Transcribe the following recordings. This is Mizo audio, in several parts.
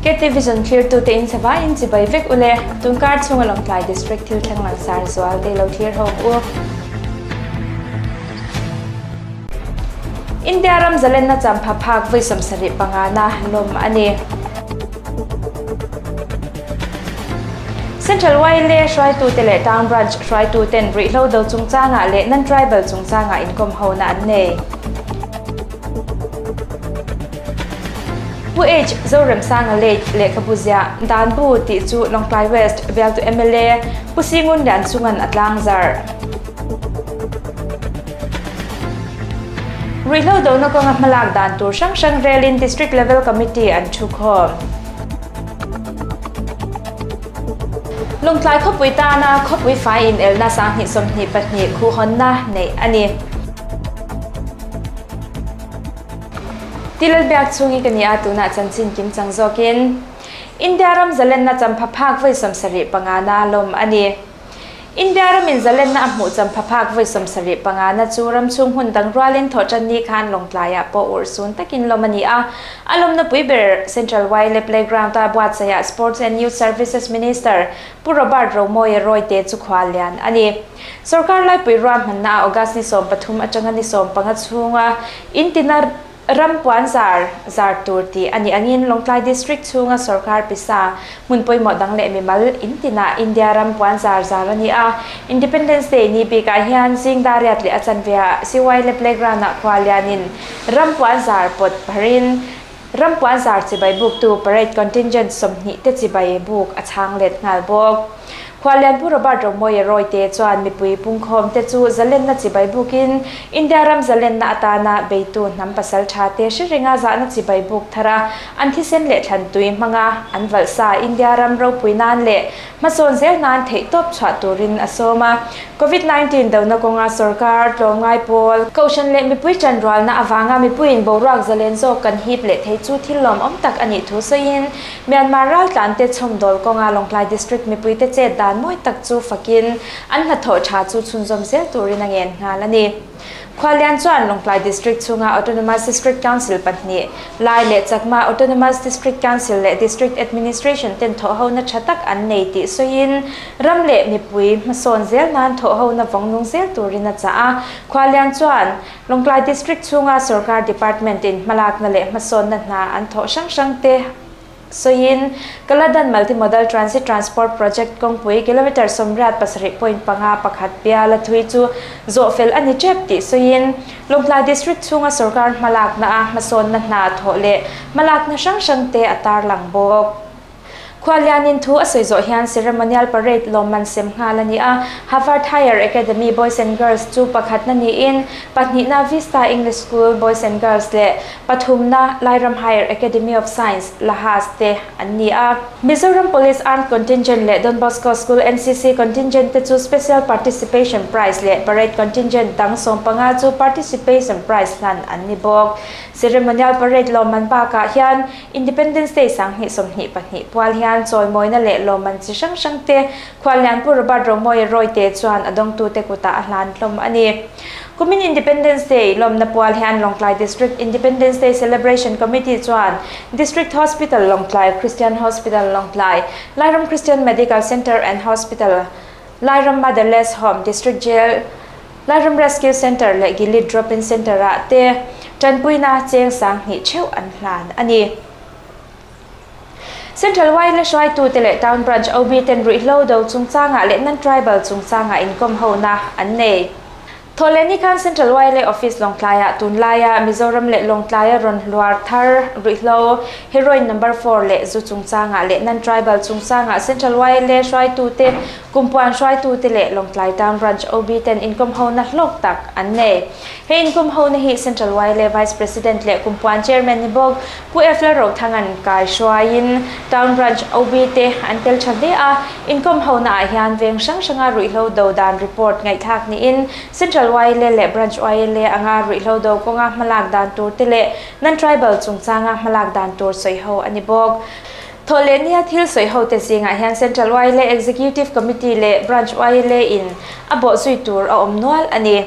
KT Vision thlirtute in chhe vaiin chibai vek ule. Tunkar chhunga Lawngtlai District thil thleng langsar zual te lo thlir ho ang u. India ram zalenna champha phak vawi 75 na lawm a ni. Central YLA hruaitute leh Town Branch hruaituten ruihhlo do chungchangah leh non-tribal chungchangah inkawm hona an nei. Pu H. Zoremsanga late lehkhabu ziah Dan Bu tih chu Lawngtlai West bialtu mla Pu Singun Lianchunga'n a tlangzarh. Ruihhlo dona kawnga hmalak dan tur hrang hrang relin District Level Committee an thukhawm. Lawngtlai khawpui tana khawpui fai inelna 2022 khuhawnna neih a ni. Tilalbiak chhungi ka ni a, tunah chanchin kimchang zawkin India ram zalenna champha phak vawi 75 na lawm a ni. India ramin zalenna a hmuh champha phak vawi 75 na chu ram chhung hmun dang rualin thawhtan ni khan Lawngtlaiah pawh urhsun takin lawm a ni a. A lawmna pui ber Central Wile Playground-a buatsaihah Sports and Youth Services Minister Pu Robert Romawia Royte chu khua lian a ni. Sorkar laipui ruahmanna ah August ni 13 atanga ni 15 chhunga intina ram puan zar zar tur tih a nih angin Lawngtlai District chhunga sorkar pisa hmun pawimawh dang leh mimal intina India ram puan zar zar a ni a. Independence Day ni bikah hian zing dariat leh a chanveah Siwaile Playground ah khua lianin ram puan zar pawt pharin ram puan zar chibai buktu parade contingent 20 te chibai buk a chhang let nghal bawk. Khualian Pu Robert Romawia Royte chuan mipui pungkhawm te chu zalenna chibai bukin India ram zalenna atana beitu hnam pasal tha te hre ringa zahna chibai buk thara an thisen leh thlan tui hmanga an valhsa India ram ropui nan leh hmasawn zel nan theihtawp chhuah turin a sawm a. Covid 19 dona kawnga sorkar tlawmngai pawl, kohhran leh mipui tanrualna avanga mipuiin boruak zalen zawk kan hip leh thei chu thil lawmawm tak a nih thu sawiin Myanmar raltlante chhawmdawl kawnga Lawngtlai District mipuite chet dan mawi tak chu fakin an hnathawh tha chu chhunzawm zel turin a ngen nghal a ni. Khualian chuan Lawngtlai District chhunga Autonomous District Council pahnih, Lai leh Chakma Autonomous District Council leh District Administration ten thawhhona tha tak an nei tih sawiin ram leh mipui hmasawn zel nan thawhhona vawng nung zel turin a chah a. Khualian chuan Lawngtlai District chhunga sorkar department in hmalakna leh hmasawnna hna an thawh hrang hrang te sawiin Kaladan Multimodal Transit Transport Project kawngpui kilometre 87.51 biala thui chu zawh fel a ni tep tih sawiin Lawngtlai District chhunga sorkar hmalakna a hmasawnna hna thawh leh hmalakna hrang hrang te a tarlang bawk. Khualianin thu a sawi zawh hian ceremonial parade lawmman sem nghal a ni a, Harvard Higher Academy Boys and Girls chu pakhatna niin pahnihna Vista English School Boys and Girls leh pathumna Lairam Higher Academy of Science, Lahas, te an ni a. Mizoram Police Armed Contingent leh Don Bosco School NCC Contingent te chu Special Participation Prize leh Parade Contingent dang 15 chu Participation Prize hlan an ni bawk. Ceremonial Parade lawmman bakah hian Independence Day 2022 pual hian chawimawina leh lawmman chi hrang hrang te Khuallian Pu Robert Romawia Royte chuan a dawngtute kutah a hlan hlawm a ni. Kumin Independence Day lawmna pual hian Lawngtlai District Independence Day Celebration Committee chuan District Hospital Lawngtlai, Christian Hospital Lawngtlai, Lairam Christian Medical Centre and Hospital, Lairam Motherless Home, District Jail, Lairam Rescue Centre leh Gilead Drop-in Centre-ah te tanpuina cheng 2000 theuh an hlan a ni. Central Wile hruaitute leh Town Branch OB ten ruihhlo do chungchangah leh non-tribal chungchangah inkawm hona an nei. Thawhlehni khan Central Wile Office Lawngtlaiah tunlaia Mizoram leh Lawngtlaia rawn hluar thar ruihhlo heroin number four leh zu chungchangah leh non-tribal chungchangah Central Wile hruaitute Kumpuan hruaitute leh Lawngtlai Town Branch OB ten inkawm hona hlawk tak an nei. He inkawm hona hi Central YLA Vice President leh Kumpuan Chairman ni bawk Pu F Lalrothanga'n kai hruaiin Town Branch OB te an tel tha hle a. Inkawm hona ah hian veng hrang hranga ruihhlo do dan report ngaihthlak niin Central YLA leh Branch YLA anga ruihhlo do kawnga hmalak dan tur te leh Non-Tribal chungchanga hmalak dan tur sawiho a ni bawk. Thawhlehnia thil sawi hote zingah hian Central YLA Executive Committee leh Branch YLA in a bawhzui tur a awm nual a ni.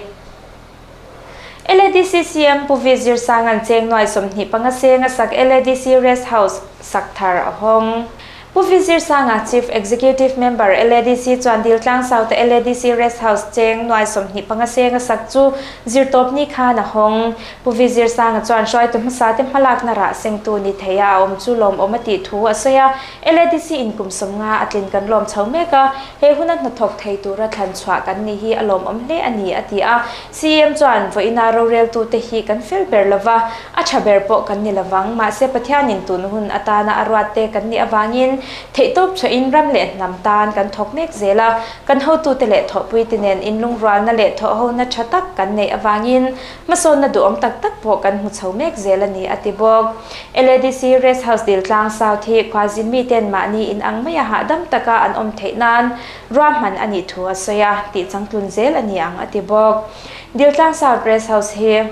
LADC CM Pu V Zirsanga'n cheng nuai 25 seng a sak LADC Rest House sak thar a hawng. Pu V Zirsanga, Chief Executive Member, LADC chuan Diltlang South-a LADC Rest House cheng nuai 25 seng a sak chu Zirtawpni khan a hawng. Pu V Zirsanga chuan hruaitu hmasa te hmalakna rah sengtu ni thei a a awm chu lawmawm a tih thu a sawi a. LADC in kum 50 a tlin kan lawm chho mek a, he huna hnathawk thei tura thlan chhuah kan ni hi a lawmawm hle a ni, a ti a. CM chuan, Vawiina roreltute hi kan fel ber lova, a tha ber pawh kan ni lovang. Mahse, Pathianin tun hun atana a ruatte kan nih avangin theihtawp chhuahin ram leh hnam tan kan thawk mek zel a. Kan hotute leh thawhpuite nen inlungrualna leh thawhhona tha tak kan neih avangin hmasawnna duhawm tak tak pawh kan hmu chho mek zel a ni, a ti bawk. LADC Rest House Diltlang South hi khuazin miten mahni inang maia hahdam taka an awm theih nan Ruahman a nih thu a sawi a, tih changtlun zel a ni ang a ti bawk. Diltlang South Rest House hi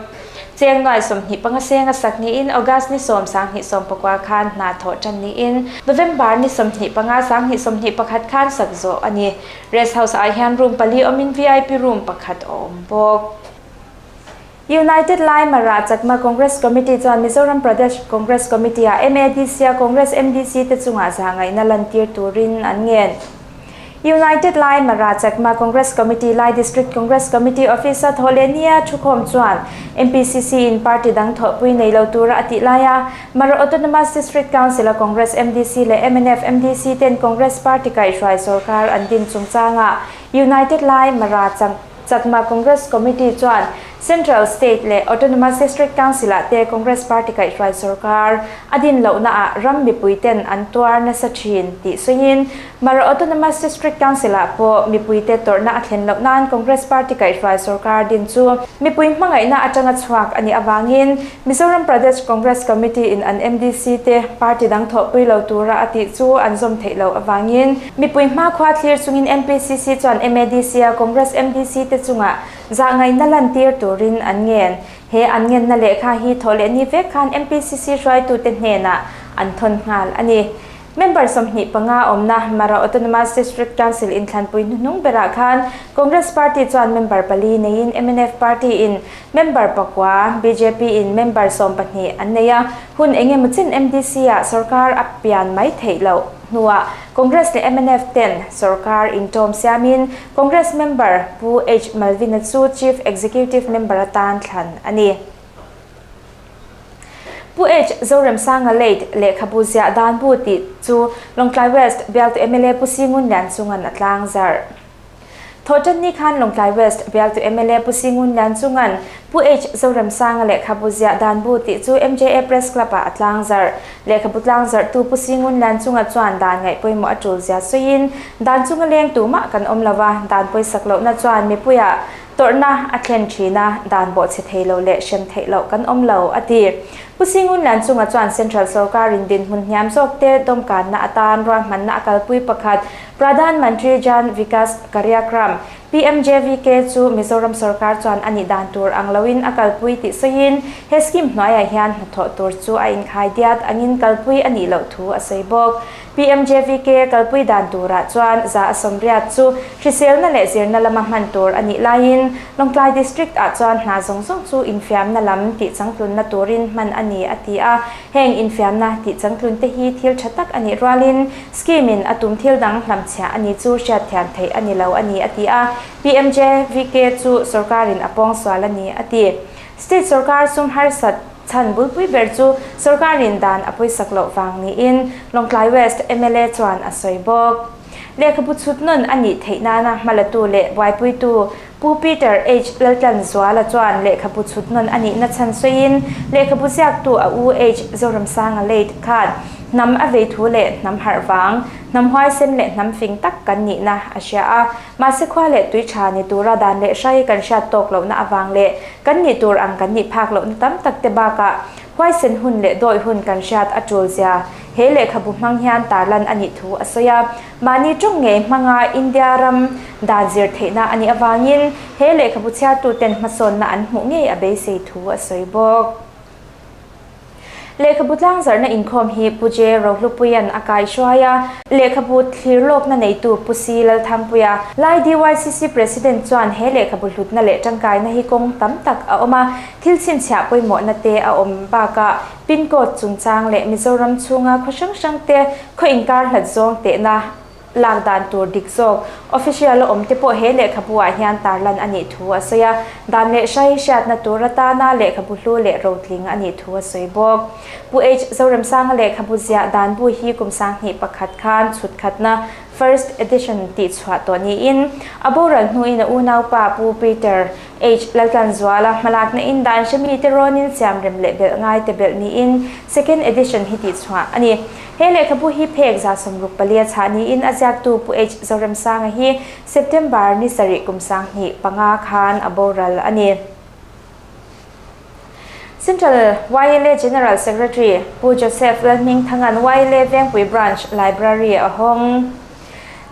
cheng nuai 25 seng a sak niin August ni sawm 2019 khan hna thawh tan niin November ni 25 2021 khan sak zawh a ni. Rest House ah hian room pali awmin VIP room pakhat a awm bawk. United Lai Mara Chakma Congress Committee chuan Mizoram Pradesh Congress Committee ah MADC a Congress MDC te chungah zahngaihna lantir turin an ngen. United Lai Mara Chakma Congress Committee Lai District Congress Committee Office a thawh leh nia thukhawm chuan MPCC in party dang thawhpui nei lo tura a tih laia Mara Autonomous District Council a Congress MDC leh mnf MDC ten Congress party kaihhruai sorkar an din chungchangah United Lai Mara Chakma Congress Committee chuan Central, State leh Autonomous District Council ah te Congress Party kaihhruai sorkar a din lohna ah ram mipui ten an tuar nasa thin tih sawiin Mara Autonomous District Council ah pawh mipui te tawrhna a thlen loh nan Congress Party kaihhruai sorkar din chu mipui hmangaihna atanga chhuak a nih avangin Mizoram Pradesh Congress Committee in an MDC te party dang thawhpui lo tura a tih chu an zawm theih loh avangin mipui hmakhua thlir chungin MPCC chuan MADC a Congress MDC te chungah zahngaihna lantir turin an ngen. He an ngenna lehkha hi thawh leh ni vek khan MPCC hruaitute hnenah an thawn nghal a ni. Member 25 awmna Mara Autonomous District Council inthlanpui hnuhnung berah khan Congress Party chuan member pali neiin mnf Party in member pakua, bjp in member 12 an nei a, hun eng emaw chin MDC ah sorkar a pian mai theih loh hnuah Congress leh mnf ten sorkar intawm siamin Congress member Pu H Malvina chu Chief Executive Member atan thlan a ni. Pu H. Zoremsanga Late lehkhabu ziah dan bu tih chu Lawngtlai West bialtu mla Pu Singun Lianchunga'n a tlangzarh. Thawhṭanni khan Lawngtlai West bialtu mla Pu Singun Lianchunga'n Pu H. Zoremsanga lehkhabu ziah dan bu tih chu MJA Press Club ah a tlangzarh. Lehkhabu tlangzarhtu Pu Singun Lianchunga chuan dan ngaih pawimawh a ṭul zia sawiin, Dan chunga leng tumah kan awm lo a, dan pawisak lohna chuan mipuiah Tawrhna a thlen thin a, dan bawhchhe thei lo leh hrem theih loh kan awm lo, a ti. Pu Singun Lianchunga chuan Central sorkarin dinhmun hniam zawkte dawmkanna atan ruahmanna a kalpui pakhat Pradhan Mantri Jan Vikas Karyakram, PMJVK, chu Mizoram sorkar chuan a nih dan tur ang loin a kalpui tih sawiin he scheme hnuaiah hian hnathawh tur chu a inkhai diat angin kalpui a nih loh thu a sawi bawk. PMJVK kalpui dan turah chuan 180 chu hriselna leh zirna lama hman tur a nih laiin Lawngtlai District ah chuan hna zawng zawng chu infiamna lam tih changtlunna turin hman a ni a ti a. Heng infiamna tih changtlun te hi thil tha tak a nih rualin scheme in a tum thil dang hlamchhiah a ni chu hriatthiam theih a ni lo a ni a ti a. PMJVK chu sorkarin a pawngsual a ni a ti. State sorkar sum harsat Chhan bulpui ber chu sorkarin dan a pawisak loh vang niin Lawngtlai West mla chuan a sawi bawk. Lehkhabu chhut nawn a nih theih nana hmalatu leh buaipuitu Pu Peter H. Laltlanzuala chuan lehkhabu chhut nawn a nihna chhan sawiin lehkhabu ziaktu a u H. Zoramsanga late khan hnam a vei thu leh hnam harh vang, hnam huaisen leh hnam fing tak kan nihna a hria a. Mahse khua leh tui tha ni tura dan leh hrai kan hriat tawk lohna avang leh kan nih tur ang kan nih phak lohna tam tak te bakah huaisen hun leh dawi hun kan hriat a tul zia he lehkhabu hmang hian tarlan a nih thu a sawi a. Mahni tawng ngei hmanga India ram dan zir theihna a nih avangin he lehkhabu chhiartuten hmasawnna an hmuh ngei a beisei thu a sawi bawk. Lehkhabu tlangzarhna inkhawm hi Pu J. Rohlupuia'n a kaihruai a, lehkhabu thlir lawkna neitu Pu C. Lalthangpuia, Lai DYCC President chuan he lehkhabu hlutna leh tangkaina hi kawng tam tak a awm a, thil chhinchhiah pawimawhna te a awm bakah pin code chungchang leh Mizoram chhunga khaw hrang hrang te khaw inkar hlat zawng tehna Lak dan tur dik zawk, official a awm te pawh he lehkhabu ah hian tarlan a nih thu a sawi a, dan leh hrai hriatna tur atana lehkhabu hlu leh rotling a nih thu a sawi bawk. Pu H. Zoremsanga lehkhabu ziah dan bu hi kum 2001 khan chhut khatna, first edition, tih chhuah tawh niin, a boral hnuin a unaupa Pu Peter H. Laltlanzuala hmalakna in dan hre mite rawnin siam rem leh belh ngai te belh niin second edition hi tih chhuah a ni. He lehkhabu hi phek 64 a chhah niin a ziaktu Pu H. Zoremsanga hi September ni sarih kum 2005 khan a boral a ni. Central YLA General Secretary Pu Joseph Lalhmingthanga'n YLA Vengpui Branch Library a hawng.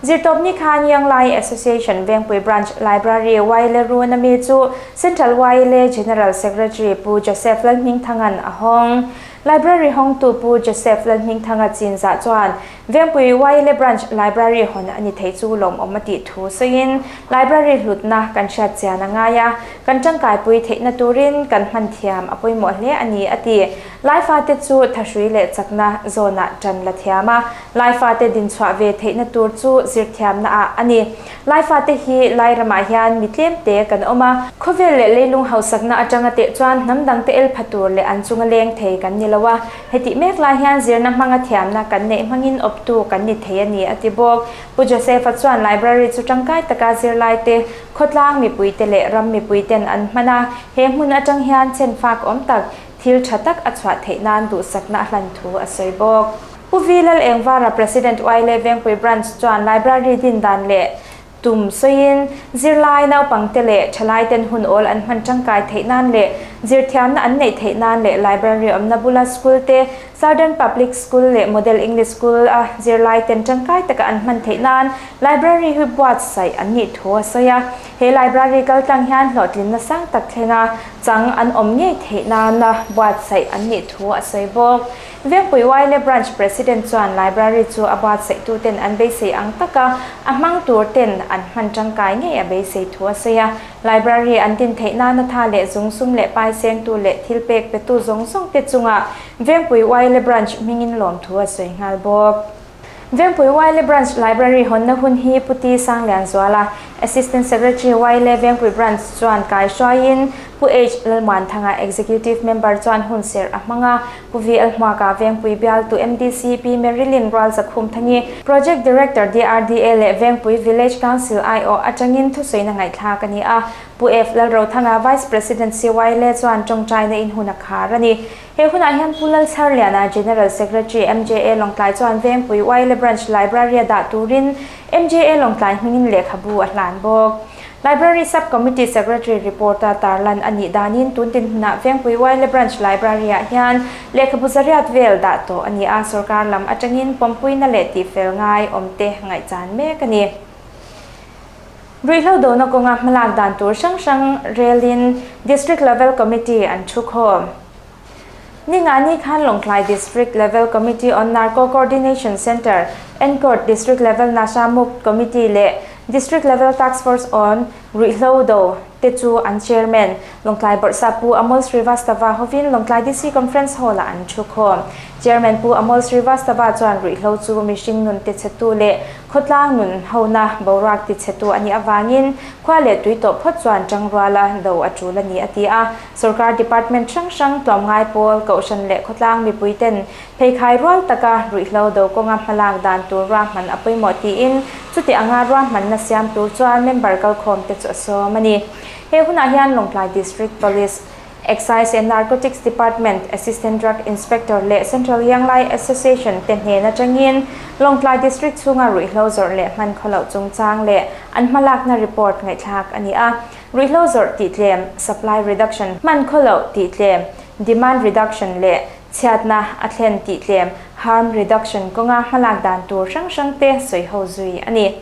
Zirtawpni khan Young Lai Association Vengpui Branch Library YLA run ami chu Central YLA General Secretary Pu Joseph Lalhmingthanga'n a hawng. Library hawngtu Pu Joseph Lalhmingthanga chinzah chuan Vengpui YLA Branch Library hawn a ni thei chu lawmawm a tih thu sawiin, Library hlutna kan hriat chian a ngai a, kan tangkaipui theihna turin kan hman thiam a pawimawh hle a ni, a ti. Laifate chu thahrui leh chakna zawnah tan la thiam a, Laifate dinchhuah ve theihna tur chu zirthiamna ah a ni. Laifate hi Lai ramah hian mi tlemte kan awm a, khawvel leh leilung hausakna atanga teh chuan hnam dangte el pha tur leh an chunga leng thei kan ni lo a, hetih mek lai hian zirna hmanga thiamna kan neih hmangin awptu kan ni thei a ni, a ti bawk. Pu Joseph-a chuan library chu tangkai taka zirlaite, khawtlang mipuite leh ram mipuiten an hman a, he hmun atang hian chenfak awm tak, thil tha tak a chhuah theih nan duhsakna a hlan thu a sawi bawk. Pu V Lalengvara President YLA Vengpui Branch chuan Library din dan leh tum sawiin zirlai naupangte leh thalaiten hun awl an hman tangkai theih nan leh zirthiamna an neih theih nan leh Library awmna bula school te Southern Public School leh Model English School a zirlaiten tangkai taka an hman theih nan Library hi buatsaih an nih thu a sawi a. He Library kaltlang hian hlawhtlinna sang tak thlenga chang an awm ngei theih nana buatsaih an nih thu a sawi bawk. Vengpui YLA Branch President chuan Library chu a buatsaihtuten an beisei ang taka a hmang tur ten an hman tangkai ngei a beisei thu a sawi a. Library an din theih nana tha leh zung sum leh pai sengtu leh thil pek petu zawng zawng te chungah Vengpui YLA Branch hmingin lawmthu a sawi nghal bawk. Vengpui YLA Branch Library hawnna hun hi Pu T Sanglianzuala, Assistant Secretary YLA Vengpui Branch chuan kaihruaiin Pu H Lalmuanthanga, Executive Member chuan hun serh a hmang a, Pu VL Hmuaka Vengpui bialtu MDC Pi Marilyn Rualzakhumthangi, Project Director DRDA leh Vengpui Village Council aiawh atangin thusawina ngaihthlak a ni a, Pu F Lalrothanga, Vice President CYLA chuan tawngtaina in hun a khar a ni. He hunah hian Pu Lalchharliana, General Secretary, MJA Lawngtlai chuan Vengpui YLA Branch Library-a dah turin MJA Lawngtlai hmingin lehkhabu a hlan bawk. Library Sub Committee Secretary report-a tarlan a nih danin tun tin hunah Vengpui YLA Branch Library-ah hian lehkhabu zariat vel dah tawh a ni a, sorkar lam atangin pawmpuina leh tihfel ngai awmte ngaihchan mek a ni. Ruihhlo dona kawnga hmalak dan tur hrang hrang relin District Level Committee an thukhawm. Ningani khan Lawngtlai District Level Committee on Narco Coordination Centre, NCORD, District Level Nasha Mukt Committee leh District Level Task Force on Ruihhlo Do te chu an Chairman, Lawngtlai Bawrhsa Pu Amol Srivastava hovin Lawngtlai DC Conference Hall-ah an thukhawm. Chairman Pu Amol Srivastava chuan ruihhlo chu mihring nun tichhetu leh Khawtlang nun hona boruak tichhetu a nih avangin khua leh tui tawh phawt chuan tangruala do a tul a ni a ti a. Sorkar department hrang hrang tlawmngai pawl, kohhran leh khawtlang mipuiten pheikhai rual taka ruihhlo do kawnga hmalak dan tur ruahman a pawimawh tiin chuti anga ruahmanna siam tur chuan member kalkhawm te chu a sawm a ni. He hunah hian Lawngtlai District Police Excise and Narcotics Department Assistant Drug Inspector leh Central Young Lai Association te hnen atangin Lawngtlai District chhunga ruihhlo zawrh leh hman khawloh chungchang leh an hmalakna report ngaihthlak a ni a. Ruihhlo zawrh tihtlem, supply reduction, hman khawloh tihtlem, demand reduction, leh chhiatna a thlen tihtlem, harm reduction, kawnga hmalak dan tur hrang hrang te sawiho zui a ni.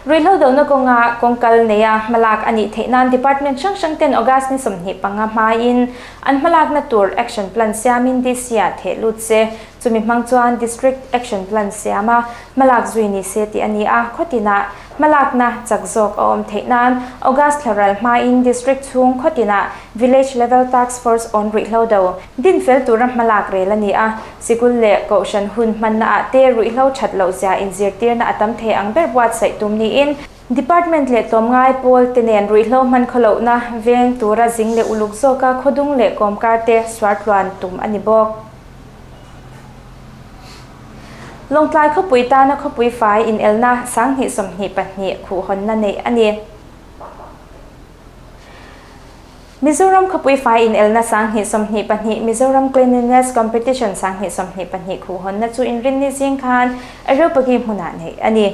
Ruihhlo dohna kawnga kawngkal neia hmalak a nih theih nan Department hrang hrang ten August ni 25 hmain an hmalakna tur Action Plan siamin DC-ah theh lut se. Chumi hmang chuan District Action Plan siama hmalak zui ni se tih a ni a, khawtinah hmalakna chak zawk a awm theih nan August thla ral hmain District chhung khawtinah Village Level Task Force on ruihhlo do din fel tura hmalak rel a ni a, sikul leh kohhran hun hmanna ah te ruihhlo that loh zia inzirtirna a tam thei ang ber buatsaih tum niin Department leh tlawmngai pawl te nen ruihhlo hman khawlohna veng tura zing leh uluk zawka khawdung leh kawmkar te suartluan tum a ni bawk. Lawngtlai khawpui tana khawpui fai inelna 2022 khuhhawnna neih a ni. Mizoram khawpui fai inelna 2022 Mizoram Cleanliness Competition 2022 khuhhawnna chu inrinni zing khan Areopagi hmunah neih a ni.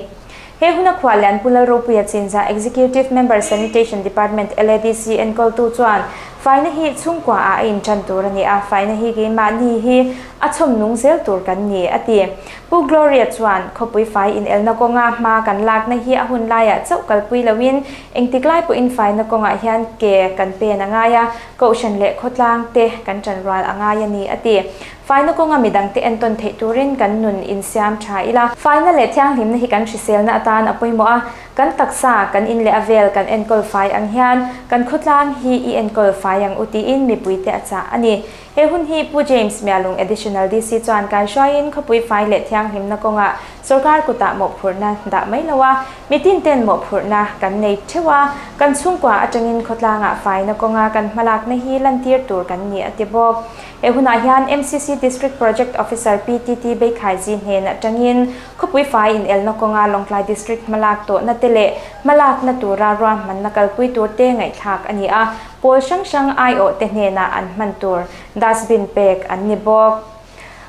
He huna khuallian Pu Lalropuia Chinza, Executive Member Sanitation Department LADC enkawltu chuan faina hi chhungkua ah a intan tur a ni a, faina hi keimahni hi a chhawm nung zel tur kan ni, a ti. Pu Gloria chuan khawpui fai inelna kawnga hma kan lakna hi a hun laiah chauh kalpui loin engtik lai pawhin faina kawngah hian ke kan pen a ngai a, kohhran leh khawtlang te kan tanrual a ngai a ni, a ti. Faina kawnga midangte entawn theih turin kan nun insiam tha ila. Faina leh thianghlimna hi kan hriselna atan a pawimawh a, kan taksa, kan in leh a vel kan enkawl fai ang hian kan khawtlang hi i enkawl fai ang u tiin mipuite a chah a ni. He hun hi Pu James Mialung Additional DC chuan kaihruaiin khawpui fai leh thianghlimna kawngah sorkar kutah mawhphurhna dah mai lo a, mitin ten mawhphurhna kan nei theuh a, kan chhungkua atangin khawtlangah faina kawnga kan hmalakna hi lantir tur kan ni a ti bawk. He hunah hian MCC District Project Officer PTT Beikhaiji hnen atangin khawpui fai inelna kawnga Lawngtlai District hmalak tawhna te leh hmalakna tura ruahmanna kalpui tur te ngaihthlak a ni a, pawl hrang hrang aiawh te hnenah an hman tur dustbin pek an ni bawk.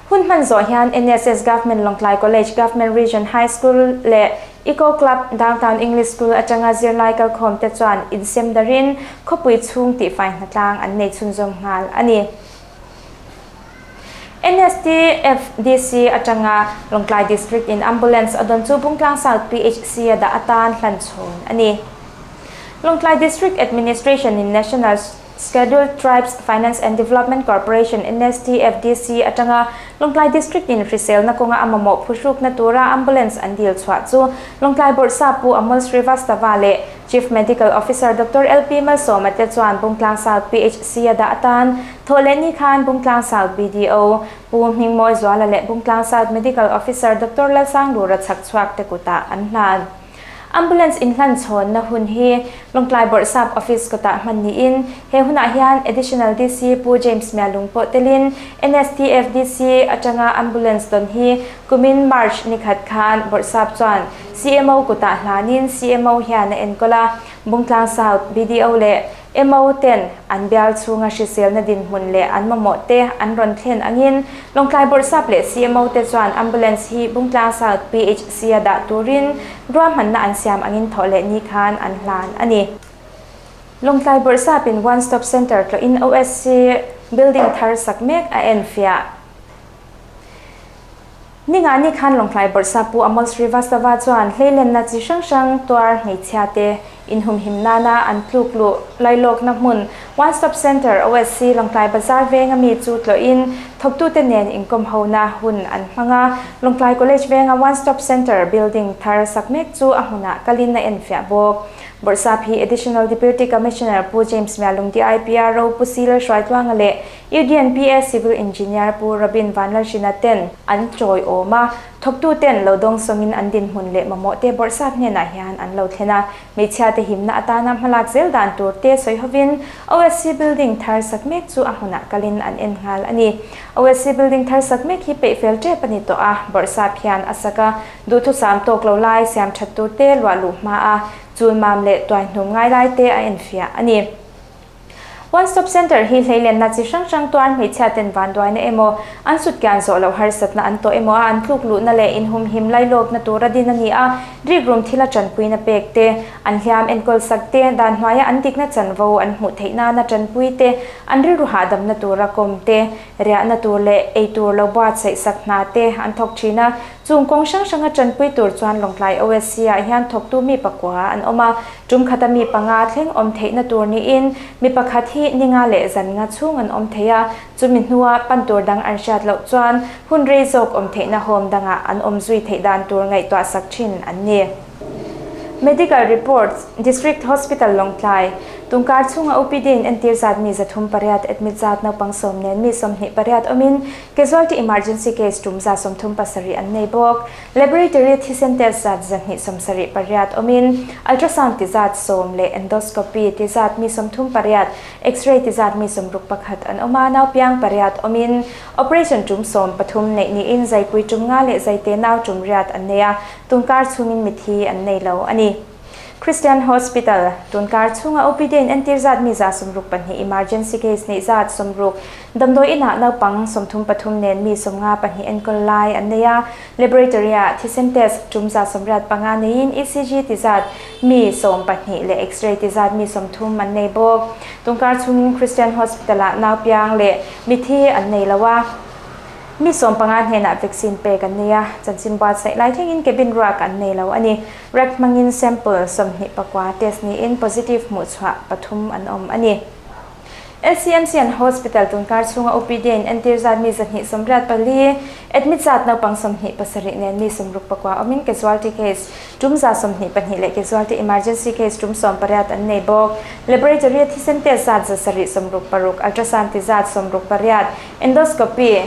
Hun hman zawh hian NSS Government Lawngtlai College, Government Region High School leh Eco Club Downtown English School atanga zirlai kalkhawm te chuan insem darin khawpui chhung tihfai hnatlang an nei chhunzawm nghal a ni. NSTFDC atanga Lawngtlai District in Ambulance a dawn chu Bungtlang South PHC a dah atan hlan chhawn a ni. Lawngtlai District Administration in National Scheduled Tribes Finance and Development Corporation, NSTFDC, atanga Lawngtlai District in hriselna kawnga a mamawh phuhrukna tura ambulance an dil chhuah chu Lawngtlai Bawrhsa Pu Amol Srivastava leh Chief Medical Officer Doctor LP Malsawma te chuan Bungtlang South PHC a dah atan Thawhlehni khan Bungtlang South BDO Pu Hmingmawi Zuala leh Bungtlang South Medical Officer Doctor Lalsanglura chhakchhuak te kutah an hlan. Ambulance inhlan chhawnna hun hi Lawngtlai Bawrhsap Office kawtah hman niin he hunah hian Additional DC Pu James Mialung pawh telin NSTFDC atanga ambulance dawn hi kumin March ni khat khan Bawrhsap chuan CMO kutah hlanin CMO hian a enkawl a, Bungtlang South BDO leh MO ten an bial chhunga hriselna dinhmun leh an mamawh te an rawn thlen angin Lawngtlai Bawrhsap leh CMO te chuan ambulance hi Bungtlang South PHC a dah turin ruahmanna an siam angin thawh leh ni khan an hlan a ni. Lawngtlai Bawrhsap in One Stop Centre tlawhin OSC building thar sak mek a enfiah. Ninga ni khan Lawngtlai Bawrhsa Pu Amol Srivastava chuan hleilenna chi hrang hrang tuar hmeichhia te inhumhim nana an tluk luh lailawkna hmun One Stop Centre, OSC, Lawngtlai Bazar venga mi chu tlawhin thawktute nen inkawm hona hun an hmang a. Lawngtlai College venga One Stop Centre building thar sak mek chu a hmunah kalin a enfiah bawk. Bawrhsap hi Additional Deputy Commissioner Pu James Mialung DIPRO Pu Sila Hruaitluanga leh UDNPA Civil Engineer Pu Robin Vanlalhrina ten an chawi awm a, thawktu ten lo dawng sawngin an dinhmun leh mamawh te bawrhsap hnenah hian an lo thlen a. Hmeichhia te himna atana hmalak zel dan tur te sawi hovin OSC building thar sak mek chu a hmunah kalin an en nghal a ni. OSC building thar sak mek hi peih fel tep a ni tawh a, bawrhsap hian a sak a, duhthusam tawk lo lai siam that tur te luah luh hma a, chulmam leh tuaihnum ngai lai te a enfiah a ni. One Stop Centre hi hleilenna chi hrang hrang tuar hmeichhia ten vanduaina emaw, an sutkian zawh loh harsatna an tawh emaw a an tluk luhna leh inhumhim lailawkna tura din a ni a, rikrum thila tanpuina pek te, an hliam enkawl sak te, dan hnuaia an dikna chanvo an hmuh theih nana tanpui te, an rilru hahdamna tura kawm te, riahna tur leh ei tur lo buatsaih sak hna te an thawk thin a. Chung kawng hrang hranga tanpui tur chuan Lawngtlai OSC ah hian thawktu mi pakua an awm a, tum khata mi panga thleng awm theihna tur niin mi pakhat hi ninga leh zan nga chhung an awm thei a, chumi hnua pan tur dang an hriat loh chuan hun rei zawk awm theihna home dangah an awm zui theih dan tur ngaihtuah sak thin an ni. Medical reports, District Hospital Lawngtlai, Tungkar chhunga OPD in entir zat mi 308 admit zat naupang sawm nen mi 28 awmin Casualty emergency case tum 37 an nei bawk. Laboratory thisen test zat 278 awmin ultrasound ti zat sawm leh endoscopy ti zat mi 38, x-ray ti zat mi 61 an awm a, naupiang pariat awmin operation tum 13 neih niin zaipui tum nga leh zaite nau tum riat an nei a, tunkar chhungin mithi an nei lo a ni. Christian Hospital, Tunkar chhunga OPD in entir zat mi 62 emergency case neih zat 60, damdawi inah naupang 33 nen mi 52 enkawl lai an nei a, laboratory ah thisen test tum 85 neiin ECG ti zat mi 12 leh X-ray ti zat mi 30 an nei bawk. Tunkar chhungin Christian Hospital ah naupiang leh mithi an nei lo a. Mi 15 hnenah vaccine pek an nei a, chanchin buatsaih lai thlengin cabin ruak an nei lo a ni. Rek hmangin sample 29 test niin positive hmuhchhuah pathum an awm a ni. LCMC an hospital tunkar chhunga OPD in entir zat mi 284, admit zat naupang 27 nen mi 69 awmin casualty case tum 122 leh casualty emergency case tum 18 an nei bawk. Laboratory thisen test zat 766, ultrasound ti zat 68, Endoscopy,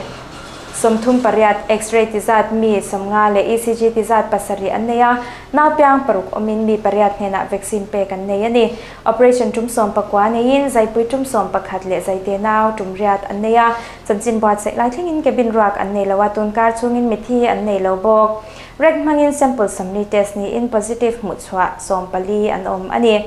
38, X-ray ti zat mi 50 leh ECG ti zat pasarih an nei a, naupiang paruk awmin mi pariat hnenah vaccine pek an nei a ni. Operation tum 19 neiin zaipui tum 11 leh zaite nau tum riat an nei a, chanchin buatsaih lai thlengin cabin ruak an nei lo a, tunkar chhungin mithi an nei lo bawk. Rek hmangin sample 40 test niin positive hmuhchhuah 14 an awm a ni.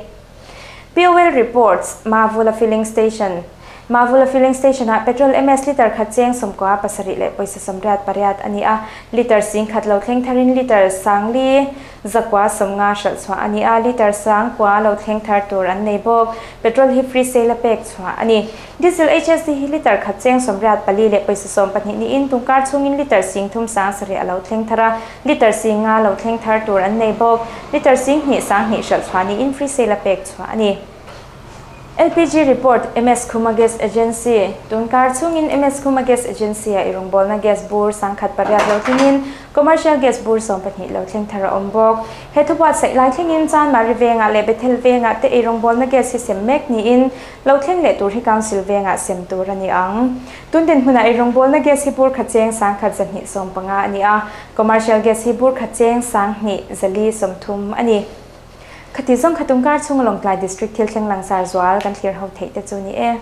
POL reports, Mavula Filling Station, Mavula Filling Station-ah petrol MS litre khat cheng 97 leh pawisa 88 a ni a, litre 10,000 lo thleng tharin litre 4,150 hralh chhuah a ni a, litre 9,000 lo thleng thar tur an nei bawk. Petrol hi free sale a pek chhuah a ni. Diesel HSD hi litre khat cheng 84 leh pawisa 12 niin tungkar chhungin litre 3,007 a lo thleng thar a, litre 5,000 lo thleng thar tur an nei bawk. Litre 2,000 2 hralh chhuah niin free sale a pek chhuah a ni. LPG report, MS Khuma Gas Agency, Tunkar chhungin MS Khuma Gas Agency-ah i rawngbawlna gas bur 1008 lo thlengin commercial gas bur 12 lo thleng thar a awm bawk. He thu buatsaih lai thlengin Chanmari vengah leh Bethel vengah te ei rawngbawlna gas hi sem mek niin lo thleng leh tur hi Council vengah sem tur a ni ang. Tun dinhmunah ei rawngbawlna gas hi bur khat cheng 1,215 a ni a, commercial gas hi bur khat cheng 2,430 a ni. Khati zawng kha tungkar chhunga Lawngtlai District thil thleng langsar zual kan thlir ho theih te chu ni e.